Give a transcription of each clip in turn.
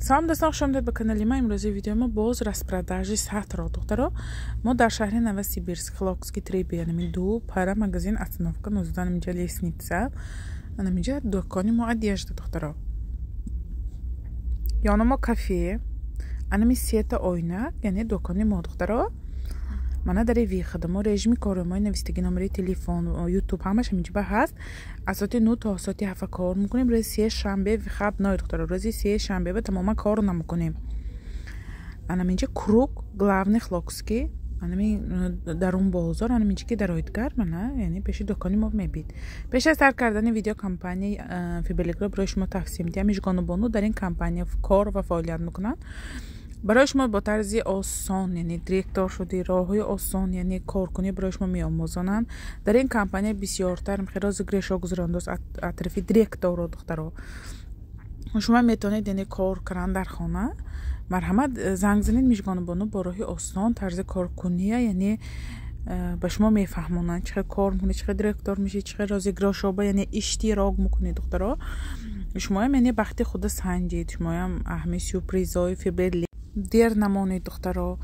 Салом, дӯстон, хуш омадед ба канали ма. Имрӯзи видеои мо боз распродажи сатро, духтаро. Мо дар шаҳри Новосибирск, Хилокский 3Б, янами ду пара магазин, остановка 19, наминҷа лестница, анаминҷа дукони мо одежда, духтаро. Ёно мо кафе, анами сета ойна, яъне дукони мо, духтаро. Мана дари выхода мо, режими кори мо навистаги, номери телефон, Ютуб, ҳамаш ҳаминҷоба ҳаст. Аз соати 9 то соати 7 кор мекунем. Рӯзи се шанбе выходной, духтаро. Рӯзи се шанбе ба тамоман кор намекунем. Анаминҷа круг главный Хилокский, анами дарун бозор, анаминҷа ки дароидгар, мана, яъне пеши дукони мо мебид. Пеш аз сар кардани видео компанияи Фаберликро барои шумо тавсия медиҳам. Мижгону Бону дар ин компания кор ва фаъолият мекунанд. Барои шумо бо тарзи осон, яъне директор шуди, роҳҳои осон, яъне коркунӣ барои шумо меомӯзонанд. Дар ин компания бисёртар розыгрышҳо гузарондааст атрофи директоро, духтаро. Шумо метавонед, яъне кор кардан дар хона. Марҳамат, занг занед. Мижгону Бону бо роҳи осон тарзи коркуния, яъне ба шумо мефаҳмонанд, чӣ хел кор мекунед, чӣ хел директор мешед, чӣ хел розыгрышҳоба, яъне иштирок мекунед. Духтаро, шумоям, яъне бахти худа санҷед, шумоям ҳамин сюрпризҳои Фаберлик. Дер намонед, духтаро.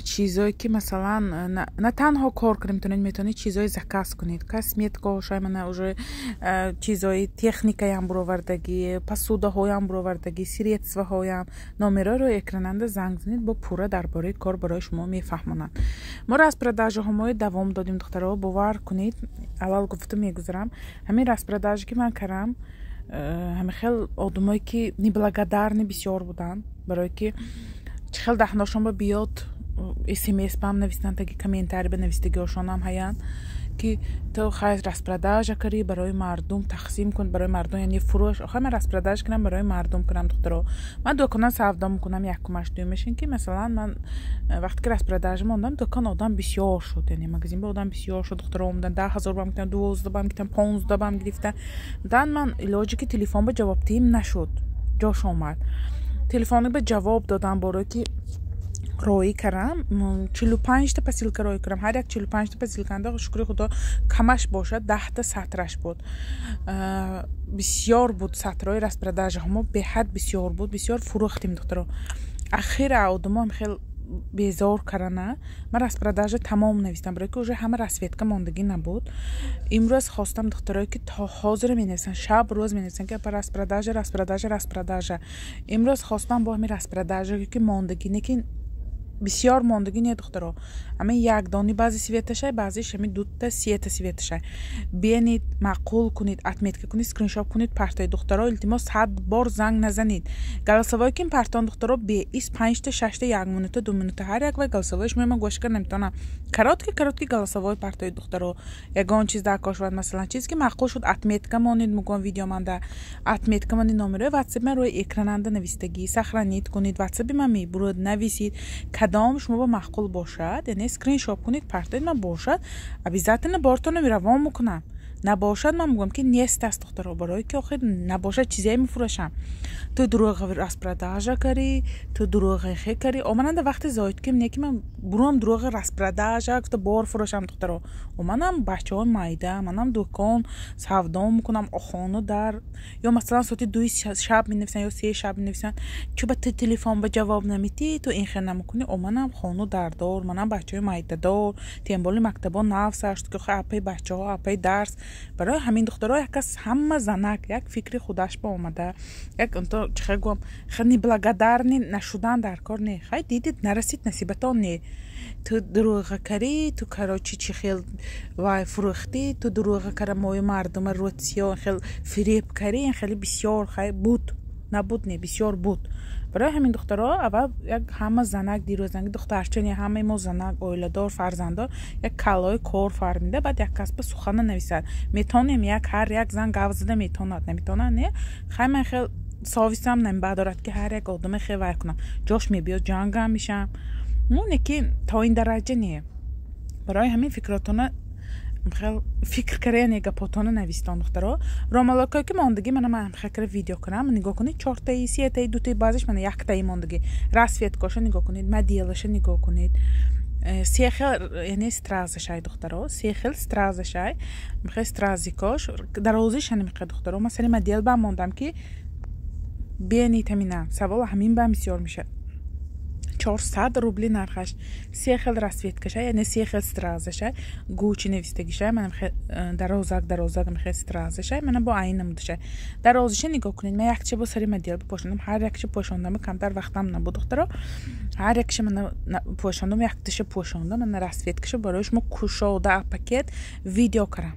Чизое ки, масалан, на танҳо кор кунед метавонед, метавонед чизое заказ кунед, косметикаҳошай, мана уже чизои техникаям буровардагӣ, посудаҳоям буровардагӣ, средствоҳоям. Номероро экрананда занг занед, бо пурра дар бораи кор барои шумо мефаҳмонанд. Мо распродажаҳо мои давом додем, духтаро. Бовар кунед, аввал гуфта мегузарам, ҳамин распродажа ки ман кардам, ҳамин хел одамое ки неблагодарный бисёр буданд, барое ки чӣ хел даҳношон ба биёд, смс бам нависанд, таги комментарий ба навистагиҳошонам ҳаянд, ки ту хай распродажа карӣ, барои мардум тақсим кун, барои мардум, яъне фурӯш. Охай, ман распродажа кунам, барои мардум кунам, духтаро? Ман дукона савдо мекунам, якумаш. Дуюмаш ин ки, масалан, ман вақте ки распродажа мондам, дукон одам бисёр шуд, яъне магазин ба одам бисёр шуд, духтаро. Омадан, 10 000 бам гирифтан, 12 бам гирифтан, 15 бам гирифтан. Дан ман илоҷе ки телефон ба ҷавобдиҳим нашуд, ҷош омад, телефони ба ҷавоб додам, боро ки роӣ кардам, 45-та посылка роӣ кардам. Ҳар як 45-та посылканда, шукри Худо, камаш бошад 10-та сатраш буд. Бисёр буд сатрои распродажаҳо, беҳад бисёр буд, бисёр фурӯхтем, духтаро. Ахира одамо хел безор кардана. Ман распродажа тамом навистам, барои ки уже ҳама расцветка мондагӣ набуд. Имрӯз хостам духтарое ки то ҳозира менависанд, шаб рӯз менависанд, ки распродажа, распродажа, распродажа. Имрӯз хостам бо ҳамин распродажа ки мондагӣ не, ки бисёр мондагӣ не, духтаро. Ҳамин якдони баъзе цветашай, баъзеш ҳамин дута, сета цветашай. Бенед, маъқул кунед, отметка кунед, скриншот кунед, партои. Духтаро, илтимос, 100 бор занг назанед. Голосовой кин партон, духтаро, беист панҷта, шашта, як минута, 2 минута ҳар як вай голосовой шумо ман гӯш кар наметавонам. Короткий, короткий голосовой партои, духтаро. Ягон чиз дар кор шавад, масалан, чизе ки маъқул шуд, отметка монед, мугон видео манда отметка монед. Номерои ватсап ман рӯи экрананда навистагӣ, сохранить кунед. Ватсапи ман мебурад, нависед, кадом шумо ба маъқул бошад, яъне скриншот кунед, партоед. Ман бошад, обязательно бортонро равон мекунам. Набошад, ман мегӯям, ки нест аст, духтаро, барое ки охир набошад, чизе мефурӯшам? Ту дурӯғ распродажа карӣ, ту дурӯғе хе карӣ. Омананда вақти зоид ким не ки ман бурам дурӯғи распродажа гуфта бор фурӯшам, духтаро. Оманам бачаҳои майда, манам дукон савдо мекунам, охону дар ё, масалан, соати 2-и шаб менависанд ё 3-и шаб менависанд: чӯ ба ту телефон ба ҷавоб наметӣ, ту ин хел намекунӣ. Оманам хону дардор, манам бачаҳои майдадор, темболи мактабо навсашт ки апаи бачаҳо, апаи дарс. Барои ҳамин, духтаро, як кас ҳама занак як фикри худаш ба омада, як чихел гӯям, хел неблагодарный нашудан дар кор не. Хай, дидид, нарасид насибатон, не. Ту дурӯға карӣ, ту, короче, чӣ хел вай фурӯхтӣ, ту дурӯға кара, мои мардума рӯтсиё хел фиреб карӣ. Ин хеле бисёр хай буд, набуд не, бисёр буд. Барои ҳамин, духтаро, аввал як ҳама занак, дирӯзанги духтарча не, ҳамаи мо занак, оиладор, фарзанддор, як каллои кор фармида, баъд як кас ба сухана нависад. Метонем, як ҳар як зан гав зада метонад, наметонад не. Хай, ман хел совисам намебардорад, ки ҳар як одаме хел вай кунам. Ҷош мебиёд, ҷангам мешам, ну не ки то ин дараҷа не. Барои ҳамин фикротона хел фикр кара, яъне гапотона навистон, духтаро. Ромалокое ки мондагӣ, мана ман хел кара видео кунам, нигоҳ кунед: чортаи, сетаи, дутаи, баъзеш мана яктаи мондагӣ. Расцветкоша нигоҳ кунед, моделаша нигоҳ кунед. Се хел, яъне стразашай, духтаро, се хел стразашай, мехел стразикош дарозиша намехел, духтаро. Ман сари модел ба мондам, ки Бенит ҳамина савол ҳамин ба бисёр мешавад. 400 рубли нархаш, се хел расцветкаша, яъне се хел стразаша, Гуччи навистагиша, мана дарозак дарозак мехел стразаша, мана бо айн намудаша. Дарозиша нигоҳ кунед. Ман якча бо сари модел пошондам, ҳар якча пошондам, камтар вақтам набуд, духтаро. Ҳар якша мана пошондам, якташа пошондам, мана расцветкаша барои шумо кушода пакет видео кардам,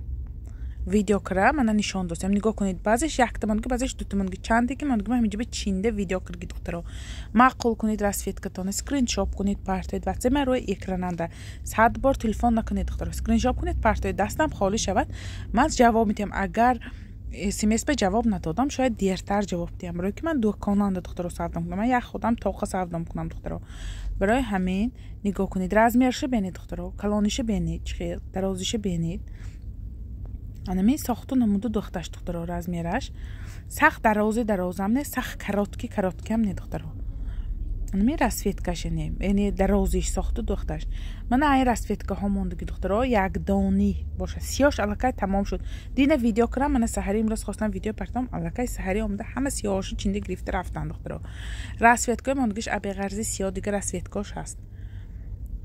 видео кара, мана нишон достам. Нигоҳ кунед, баъзеш якта мондаги, баъзеш дута мондаги, чанде ки мондаги, ман ҳаминҷа чинда видео кирги. Духтаро, маъқул кунед расцветкатона, скриншот кунед, партоед ватсап ман рӯи экрананда. 100 бор телефон накунед, духтаро, скриншот кунед, партоед. Дастам холӣ шавад, ман ҷавоб медиҳам. Агар смс ба ҷавоб надодам, шояд дертар ҷавоб диҳам, барое ки ман дуконанда, духтаро, савдом кунам, ман як худам тоқа савдом кунам, духтаро. Барои ҳамин нигоҳ кунед, размерша бенед, духтаро, калониша бенед, чӣ хел дарозиша бенед. Анами сохту намуду духташ, духтаро, размераш сахт дарози дарозам не, сахт короткий короткиам не, духтаро. Анами расцветкаше не, яъне дарозиш, сохту духташ. Мана ай расцветкаҳо мондаги, духтаро, якдонӣ бошад. Сиёш аллакай тамом шуд. Дина видео кардам, мана саҳари имрӯз хостам видео партом, аллакай саҳари омада, ҳама сиёҳошо чинда гирифта рафтанд, духтаро. Расцветкаи мондагиш абеғарзи сиёҳ, дигар расцветкаош ҳаст.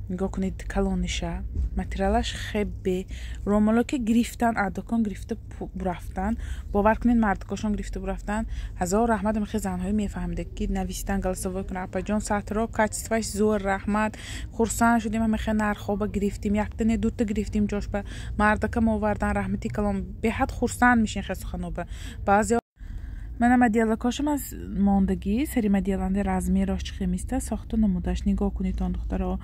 Нигоҳ кунед, калониша, материалаш хебе. Ромало ки гирифтан, адокон гирифта бурафтан, бовар кунед, мардикошон гирифта бурафтан. Ҳазор раҳмат мехе занҳои мефаҳмида, ки навистан, голосовой кунад: «Апаҷон, сатро качествоаш зӯр, раҳмат, хурсанд шудем, мехе нархоба гирифтим, якта не, дута гирифтим, ҷошба мардакам овардан, раҳмати калом». Беҳад хурсанд мешин хе суханоба баъзе. Мана моделакошам аз мондагӣ, сари моделанде размерош чӣ хемиста, сохту намудаш нигоҳ кунед он, духтаро.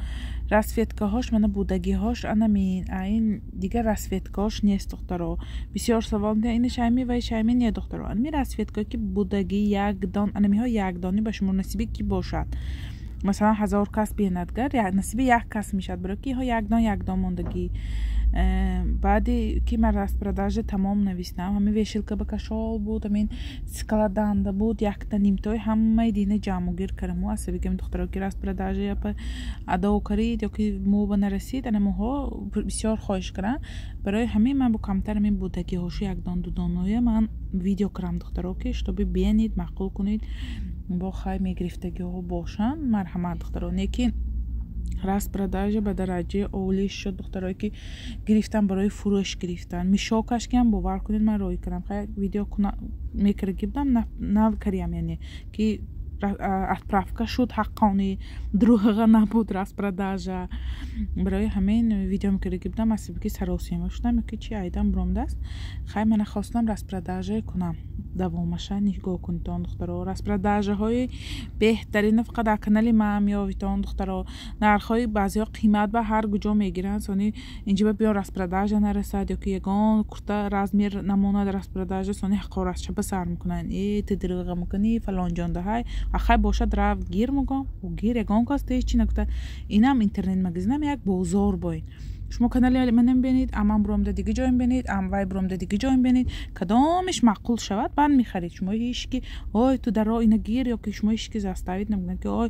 Расцветкаҳош мана будагиҳош анамин, ин дигар расцветкаҳош нест, духтаро. Бисёр савол: ини шайми вай шайми? Не, духтаро, анами расцветкаҳое ки будагӣ якдон, анамиҳо якдонӣ ба шумо насибе ки бошад. Масалан, 1000 кас бинадгар, насиби як кас мешавад, барои ки иҳо якдон якдон мондагӣ. Баъди ки ман распродажа тамом навистам, ҳамин вешалка ба кашол буд, ҳамин складанда буд, якта нимтои ҳамаи дина ҷамъугир кардаму асабигам, духтаро, ки распродажа япа адо карид ё ки мӯ ба нарасид, ана мӯҳо бисёр хоҳиш карданд. Барои ҳамин ман бо камтар ҳамин будагиҳошу якдон дудоноя ман видео кардам, духтаро, ки чтобы бенид, маъқул кунед, бо хай мегирифтагиҳо бошанд, марҳамат, духтаро. Лекин распродажа ба дараҷаи олӣ шуд, духтарое ки гирифтан, барои фурӯш гирифтан. Мешокаш киам, бовар кунед, ман роҳӣ кардам, хай видео мекардаги будам, нав кариям, яъне ки отправка шуд, ҳаққонӣ, дурӯға набуд распродажа. Барои ҳамин видео мекардаги будам, асиби ки саросима шудам ки чи айдам буромдааст. Хай, мана хостам распродажа кунам, давомаша нигоҳ кунедон, духтаро. Распродажаҳои беҳтарина фақат дар канали ман меёвитон, духтаро. Нархҳои баъзеҳо қимат ба ҳар куҷо мегиранд, сони инҷиба биё распродажа нарасад ё ки ягон курта размер намонад распродажа, сони ҳақоратшаба сар мекунанд: «Э, ту дурӯға мекунӣ, фалонҷондаҳай». Ахай бошад, рав гир, мугом гир, ягон кас ту ҳеҷ чи нагуфта. Инам интернет магазинам як бозор боин. Шумо канали манам бинед, аман буромда дига ҷоем бинед, ам вай буромда дига ҷоем бинед, кадомиш маъқул шавад, баъд мехаред. Шумо ҳеҷ ки «Ой, ту даро ина гир» ё ки шумо ҳеҷ ки заставить намекунад, ки «Ой,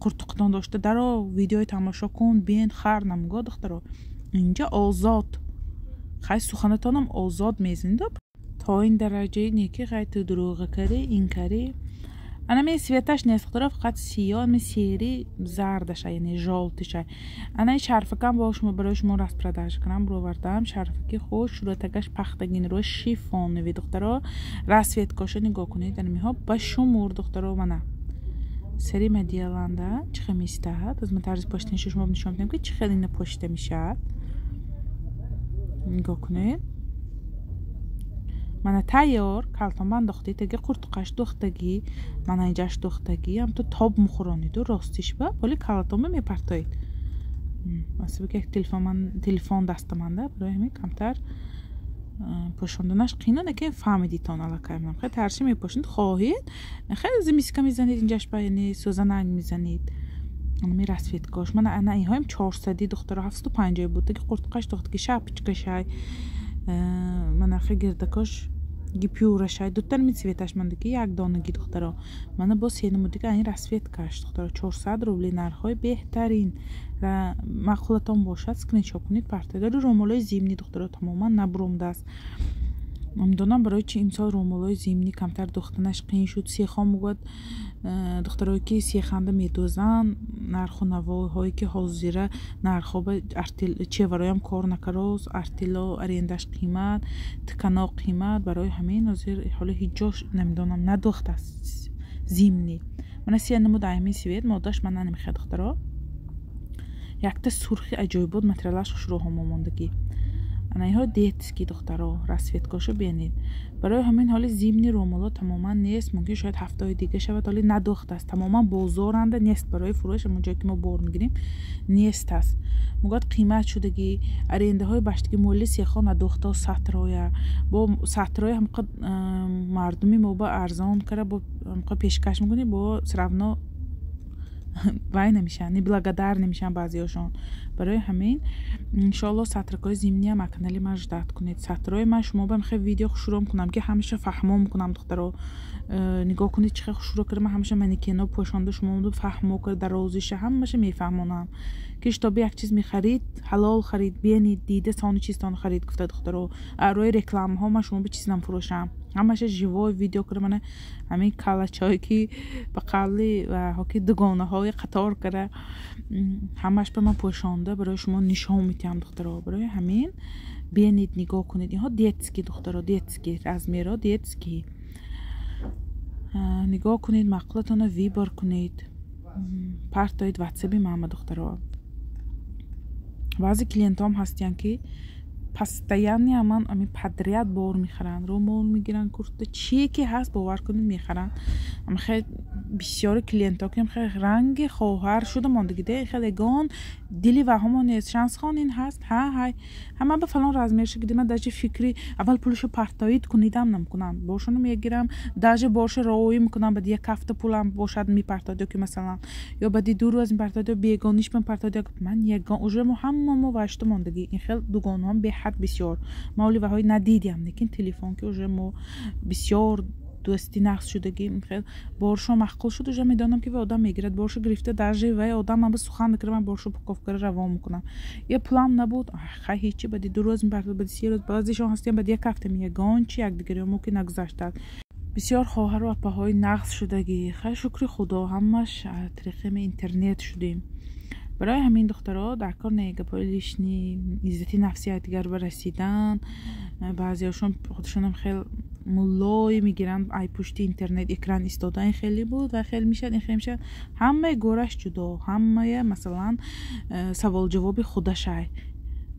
қуртуқтон дошта даро, видеои тамошо кун, бин, хар» намего, духтаро. Инҷа озод, хай, суханатонам озод мезанед то ин дараҷаи неки хай ту дурӯға карӣ, ин карӣ. Анами цветаш нест, духтаро, фақат сиёҳ, ами сери зардаша, яъне жёлтыйша. Анаи шарфакам бо шумо барои шумо распродажа кунам бировардам. Шарфаки хуш, шӯратагаш пахтагин, рӯи шифоновый, духтаро. Расцветкоша нигоҳ кунед, анамиҳо ба шумур, духтаро. Мана сари моделанда чӣ хел меистад. Аз ман тарзи поштиниша шумо нишон медиҳам, ки чӣ хел ина пошида мешавад. Нигоҳ кунед, мана тайёр, калтон андохтӣ, таги қуртуқаш духтагӣ, мана инҷаш духтагӣ, ҳамто тоб мухӯрониду ростишба боли калтонба мепартоед. Асаби як телефон, телефон дастаманда, барои ҳамин камтар пӯшонданаш қийно, лекин фаҳмидитон аллакай. Хеле тарши мепошед, хоҳед, хеле зимиска мезанед инҷашба, яъне сӯзананг мезанед. Ами расцветкош мана ана инҳоям 400-и, духтаро, 750 буд. Таги қуртуқаш духтаги, шапочкашай, мана хе гирдакош гипюрашай, дутар ми цветаш мондаги, як донаги, духтаро. Мана бо се намудига ин расцветкаш, духтаро, 400 рубли, нархҳои беҳтарин. Маъқулатон бошад, скриншот кунед, партоед. Рӯмолои зимний, духтаро, тамоман набуромдааст. Намедонам, барои чи имсол рӯмолҳои зимний камтар духтанаш қиин шуд. Сехҳо мегӯяд, духтарое ки сеханда медӯзанд, нарху навоҳое ки ҳозира нархҳо ба чевароям кор накароз, артело арендаш қимат, ткано қимат. Барои ҳамин ҳозир ҳоло ҳеҷ ҷош, намедонам, надухтааст зимний. Мана се намуд ҳамин цвет модаш ман намехоҳад, духтаро. Якта сурхи аҷоибот, материалаш хушрӯ ҳомомондагӣ. Ана инҳо детский, духтаро, расцветкошо бинед. Барои ҳамин ҳоли зимний рӯмоло тамоман нест. Мумкин, шояд ҳафтаҳои дига шавад. Ҳоли надухтааст тамоман, бозоранда нест барои фурӯш. Ҳамон ҷое ки мо бор мегирем, нест аст. Мегӯяд, қимат шудагӣ, арендаҳои баштагӣ, моли сехо надухто, сатроя бо сатроя ҳамқа мардуми мо ба арзон кара, бо ҳамқа пешкаш мекунӣ, бо всё равно вай намешаванд, неблагодарный намешаванд баъзеҳошон. Барои ҳамин, иншоалло, сатракҳои зимниям а канали ман ждать кунед. Сатрои ман шумо ба мехоҳ видео хушрӯ кунам, ки ҳамеша фаҳмом кунам. Духтаро, нигоҳ кунед, чӣ хел хушрӯ кара. Ман ҳамеша манекено пӯшонда, шумо фаҳмо кара, дарозиша ҳамаша мефаҳмонам, ки шитоби як чиз мехарид, ҳалол харид, бенид, дида сони чизтон харид гуфта. Духтаро, рои рекламаҳо ман шумо ба чиз намфурӯшам, ҳамаша живой видео кара. Мана ҳамин калачҳое ки ба қавли ҳоки дугонаҳои қатор кара, ҳамаш ба ман пӯшонда барои шумо нишон медиҳам, духтаро. Барои ҳамин бенид, нигоҳ кунед. Инҳо детский, духтаро, детский размеро, детский. Нигоҳ кунед, маъқулатонро выбор кунед, партоед ватсаби мама, духтаро. Баъзе клиентҳоам ҳастиянд, ки постоянно ман ами подряд бор мехаранд, румол мегиранд, курта, чие ки ҳаст, бовар кунед, мехаранд. Хеле бисёри клиентҳо ки хеле ранги хоҳар шуда мондагиде, хеле ягон дили ваҳомо нест. Шансхон, ин ҳаст? Ҳа, ҳай, ҳама ба фалон размерша гидима. Даже фикри аввал пулашо партоид кунидам намкунам, боршоно мегирам, даже боршо роӣ мекунам. Баъд як ҳафта пулам бошад, мепартоид, ё ки масалан, ё баъди 2 рӯз мепартоид, ё бегониш мепартоид. Ман ягон уже мо ҳама мо вашта мондагӣ. Ин хел дугонаҳом беҳад бисёр, ма оли ваҳои надидиам, лекин телефон ки уже мо бисёр дӯсти нақс шудагӣ. Хел боршо маъқул шуд, уже медонам, ки вай одам мегирад. Боршо гирифта, даже вай одам ман ба сухан накарда, ман боршо упаковкара равон мекунам. Я пулам набуд, хай, ҳечи, баъди 2 рӯз мепартод, баъди 3 рӯз. Баъзешон ҳастиям, баъди як ҳафта. Ягон чи якдигариё мо ки нагузаштааст. Бисёр хоҳару апаҳои нақс шудагӣ. Хай, шукри Худо, ҳамаш тариқи интернет шудем. Барои ҳамин, духтаро, дар кор не гапҳои лишний, иззати нафси якдигар ба расидан. Баъзеҳошон худашонам хел муллое мегиранд, ай пушти интернет экран истода, ин хеле буд ва хел мешавад, ин хел мешавад. Ҳамаи гораш ҷудо, ҳамая масалан саволҷавоби худашай.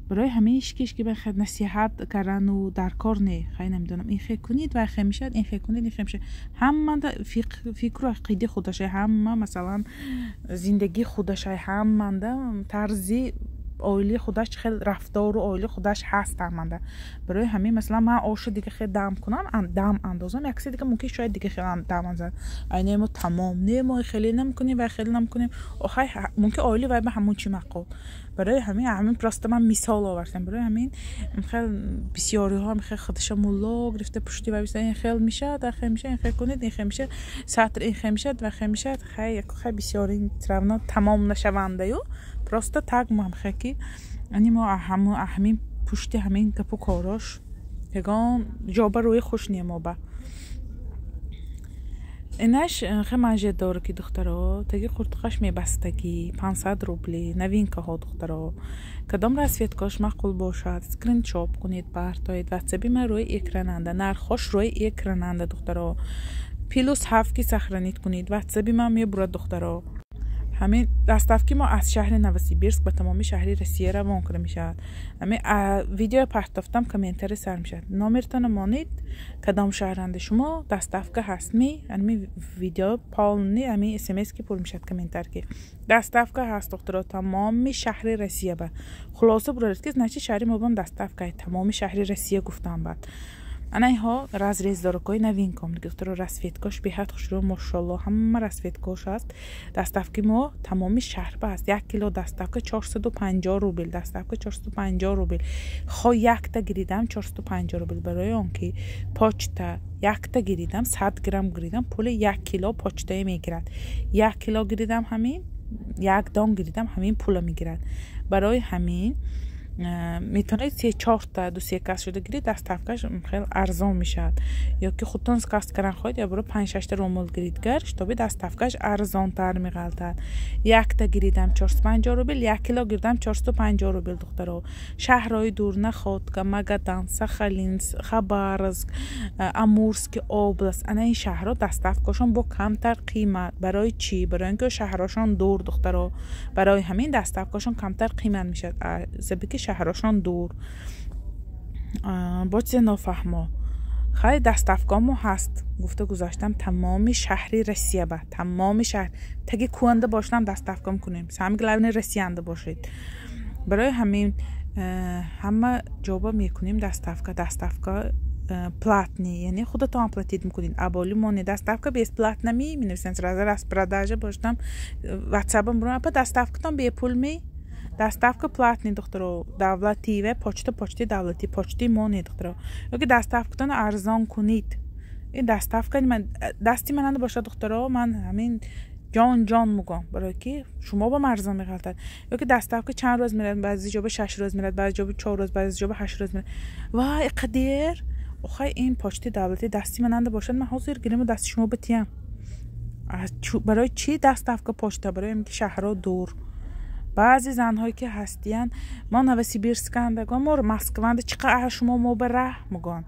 Барои ҳамин ҳеч ки ба насиҳат кардану дар кор не. Хай, намедонам, ин хел кунед ва хел мешавад, ин хел кунед, ин хел мешавад. Ҳамада фикру ақидаи худашай, ҳама масалан зиндагии худашай, ҳаманда тарзи оилаи худаш, хел рафтору оилаи худаш ҳаст ҳаманда. Барои ҳамин, масалан, ман оша дига хел дам кунам, дам андозам, як касе дига мумкин шояд дига хел дам андозад. Ай, не, мо тамом не, мо хеле намекунем вай хеле намекунем. Хай, мумкин оили вай ба ҳамон чи маъқул. Барои ҳамин просто ман мисол овардам. Барои ҳамин хел бисёриҳо хел худаша мулло гирифта, пушти вай ин хел мешавад, хел мешавад, ин хел кунед, ин хел мешавад, сатр ин хел мешавад ва хел мешавад. Хай, бисёри равно тамом нашавандаю, просто так мамхе ки ани мо ҳамин пушти ҳамин гапу корош ягон ҷоба рӯи хуш немоба. Инаш хе манжет дора, ки, духтаро, таги қуртуқаш мебастагӣ, 500 рубли. Новинкаҳо, духтаро, кадом расцветкош маъқул бошад, скриншот кунед, партоед ватсаби ман, рӯи экрананда нархош, рӯи экрананда, духтаро. Плюс ҳафт ки сохранить кунед, ватсаби ман мебурад, духтаро. Ҳамин доставки мо аз шаҳри Новосибирск ба тамоми шаҳри Россия равон карда мешавад. Ҳамин видео партофтам, комментарий сар мешавад, номертона монед, кадом шаҳранда шумо, доставка ҳастми. Ҳамин видео полный ҳамин смс ки пур мешавад, комментар ки доставка ҳаст, духтаро, тамоми шаҳри Россия ба. Хулоса бураред, ки значит шаҳри мо бам доставка тамоми шаҳри Россия гуфтам. Баъд ана инҳо разрездоракҳои новинком, духтаро, расцветкош беҳад хушрӯ, мошалло, ҳама расцветкош аст. Доставки мо тамоми шаҳр ба аст. 1 кило доставка 450 рубл, доставка 450 рубл. Хо якта гиридам, 450 рубл. Барои он ки почта якта гиридам, 100 грамм гиридам, пули 1 кило почтае мегирад. 1 кило гиридам, ҳамин як дон гиридам, ҳамин пула мегирад. Барои ҳамин. Метавонед се чорта, ду се кас шуда гиред, доставкаш хеле арзон мешавад. Ё ки худтон заказ кардан хоҳед, я боро панҷ шашта румол гирид гар, чтобы доставкаш арзонтар меғалтад. Якта гиридам 450 рубл, 1 кило гиридам 450 рубл, духтаро. Шаҳрҳои дур: Находка, Магадан, Сахалинск, Хабаровск, Амурский область, ана ин шаҳрҳо доставкашон бо камтар қимат. Барои чӣ? Барои ин ки шаҳрҳошон дур, духтаро. Барои ҳамин доставкашон камтар қимат мешавад, сабаби ки шаҳрҳошон дур. Бо чизе нофаҳмо. Хай, доставкамо ҳаст, гуфта гузаштам, тамоми шаҳри Россия ба тамоми шаҳр, таги кӯанда бошадам, доставка мекунем. Самое главное, Россиянда бошед. Барои ҳамин ҳама ҷоба мекунем доставка. Доставка платный, яъне худатон оплатить мекунед. Аболи моне доставка бесплатно ми менависанд. Сразу распродажа бошадам, ватсапам бурам: «Апа, доставкатон бепул ми?» Доставка платный, духтаро, давлатӣ ва почта, почтаи давлатӣ, почтаи мо не, духтаро. Ёки доставкатон арзон кунед. Ин доставка дасти мананда бошад, духтаро, ман ҳамин ҷон ҷон мугом, барое ки шумо бам арзон меғалтад. Ё ки доставка чанд рӯз мерад? Баъзи ҷоба 6 рӯз мерад, баъзи ҷоба 4 рӯз, баъзи ҷоба 8 рӯз мерад. Вай, иқадер! Охай, ин почтаи давлатӣ дасти мананда бошад, ман ҳозир гириму дасти шумо битиям. Барои чӣ доставка почта? Барои ин ки шаҳрҳо дур. Баъзе занҳое ки ҳастиянд, мо Новосибирскандагон, мо Москванда, чӣ қадр шумо мо ба раҳ мугон.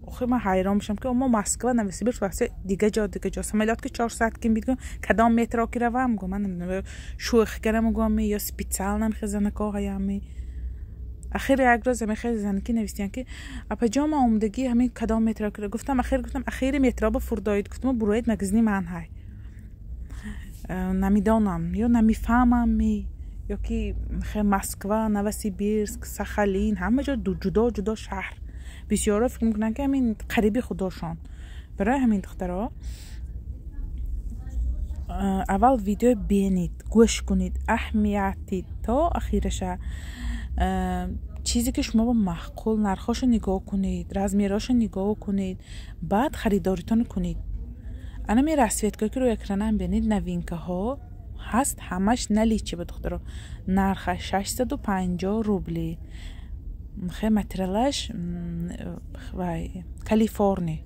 Охи, ман ҳайрон мешам, ки мо Москва, Новосибирск васе дига ҷо, дига ҷо. Самолёт ки 4 соат кин бидгум, кадом метро ки равам гум? Ман намедонам, шӯхӣ кара мугом ё специально хезанако ҳаями. Ахир як рӯз ҳамин хеле занки навистиян, ки апаҷон, ман омдагӣ ҳамин кадом метро ки гуфтам, ахир гуфтам, ахири метро ба фурдоид, гуфтам, буроед, магазини ман ҳай. Намедонам, ё намефаҳмам ми, ё ки Москва, Новосибирск, Сахалин, ҳама ҷо ҷудо ҷудо шаҳр. Бисёрро фикр мекунанд, ки ҳамин қариби худошон. Барои ҳамин, духтаро, аввал видео бинед, гӯш кунед, аҳамияти то ахираша. Чизе ки шумо ба маъқул, нархҳошо нигоҳ кунед, размерҳошо нигоҳ кунед, баъд харидоритон кунед. Анами расцветкое ки рӯи экранам бинед, новинкаҳо ҳаст, ҳамаш наличие ба, духтаро. Нархаш 650 рубли. Хе, материалаш вай Калифорни.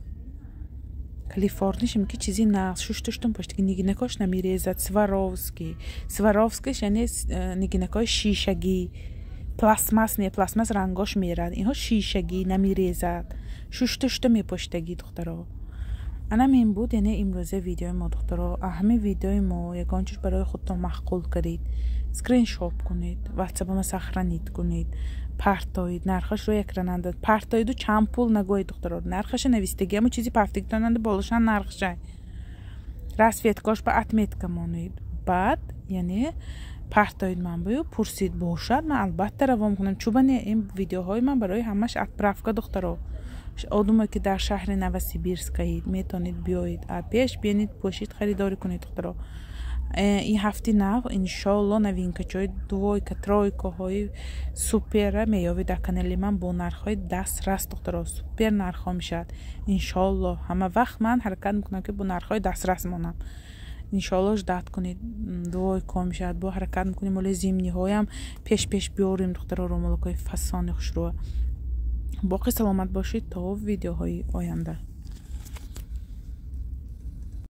Калифорниш ки чизи нағз, шуштуштум пошти, нигинакош намерезад. Сваровски, Сваровскиш, яъне нигинакои шишагӣ, пластмасс не, пластмасс рангош мерад, инҳо шишагӣ, намерезад, шушта шушта мепоштагӣ, духтаро. Анам ин буд, яъне имрӯза видеои мо, духтаро. Ҳамин видеои мо ягон чиз барои худтон маъқул кардед, скриншот кунед, ватсапама сохранить кунед, партоид. Нархаш рӯи экрананда партоиду чанд пул нагӯед, духтаро, нархаша навистагӣ. Ҳамо чизи пафтигитонанда болошан нархша, расцветкош ба отметка монед, баъд яъне партоид. Ман бою пурсид бошад, ман албатта равон кунам. Чуба не? Ин видеоҳои ман барои ҳамаш отправка, духтаро. Одаме ки дар шаҳри Новосибирскаид, метавонед биёед, пеш бинед, пӯшид, харидорӣ кунед, духтаро. Ин ҳафти нав, иншоалло, новинкачои двойка, тройкаҳои супера меёвед дар канали ман бо нархҳои дастрас, духтаро. Супер нархҳо мешавад, иншоалло. Ҳама вақт ман ҳаракат мекунам, ки бо нархҳои дастрас монам. Иншоалло, ждать кунед, двойка мешавад. Бо ҳаракат мекунем, оли зимниҳоям пеш пеш биёрем, духтаро, румолакҳои фасони хушрӯа. Боқӣ саломат бошед то видеоҳои оянда.